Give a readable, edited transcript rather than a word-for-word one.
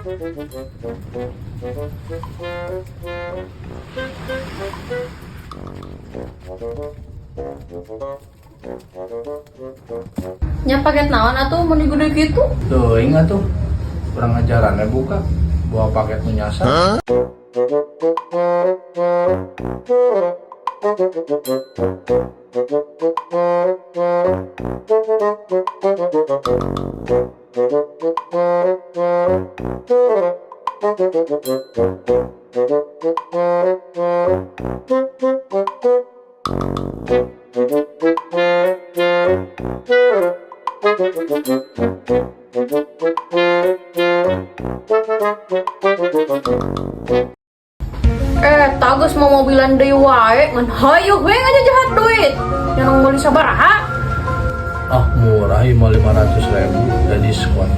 Nya paket naon atuh mun gede kitu? Teuing atuh. Kurang ajaran buka. Bawa paket nu nyasar. Eh, tagus mau mobilan deui wae ngan hayu we ngajajahat duit. Yang meuli sabaraha? Ah, murah ieu mah 500 ribu, udah diskon.